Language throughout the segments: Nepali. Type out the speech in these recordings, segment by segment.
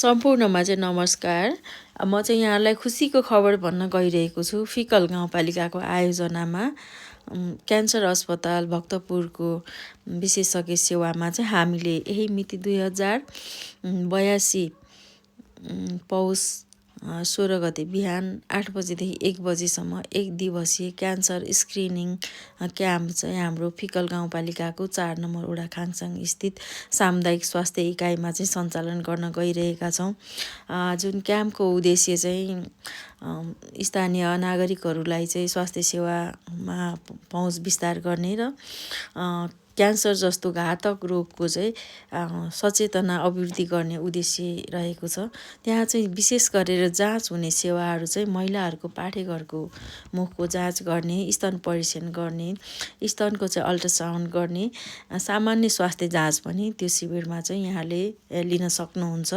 सम्पूर्णमा चाहिँ नमस्कार। म चाहिँ यहाँलाई खुसीको खबर भन्न गइरहेको छु। फिकल गाउँपालिकाको आयोजनामा क्यान्सर अस्पताल भक्तपुरको विशेषज्ञ सेवामा चाहिँ हामीले यही मिति 2082 पौष 16 गते बिहान 8 बजेदेखि 1 बजेसम्म 1 दिवसीय क्यान्सर स्क्रिनिङ क्याम्प चाहिँ हाम्रो फिकल गाउँपालिकाको 4 नम्बर वडा खाङसाङ स्थित सामुदायिक स्वास्थ्य इकाइमा चाहिँ सञ्चालन गर्न गइरहेका छौँ। जुन क्याम्पको उद्देश्य चाहिँ स्थानीय नागरिकहरूलाई चाहिँ स्वास्थ्य सेवामा पहुँच विस्तार गर्ने र क्यान्सर जस्तो घातक रोगको चाहिँ सचेतना अभिवृद्धि गर्ने उद्देश्य रहेको छ। त्यहाँ चाहिँ विशेष गरेर जाँच हुने सेवाहरू चाहिँ महिलाहरूको पाठेघरको मुखको जाँच गर्ने, स्तन परीक्षण गर्ने, स्तनको चाहिँ अल्ट्रासाउन्ड गर्ने, सामान्य स्वास्थ्य जाँच पनि त्यो शिविरमा चाहिँ यहाँले लिन सक्नुहुन्छ।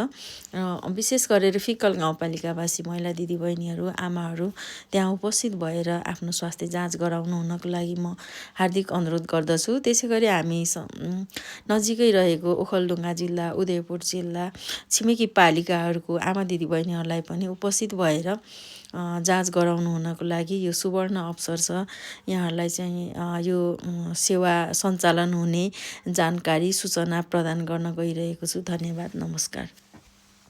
विशेष गरेर फिकल गाउँपालिकावासी महिला दिदीबहिनीहरू, आमाहरू त्यहाँ उपस्थित भएर आफ्नो स्वास्थ्य जाँच गराउनु हुनको लागि म हार्दिक अनुरोध गर्दछु। त्यसै गरी हामी नजिकै रहेको ओखलढुङ्गा जिल्ला, उदयपुर जिल्ला, छिमेकी पालिकाहरूको आमा दिदीबहिनीहरूलाई पनि उपस्थित भएर जाँच गराउनु हुनको लागि यो सुवर्ण अवसर छ। यहाँहरूलाई चाहिँ यो सेवा सञ्चालन हुने जानकारी सूचना प्रदान गर्न गइरहेको छु। धन्यवाद, नमस्कार।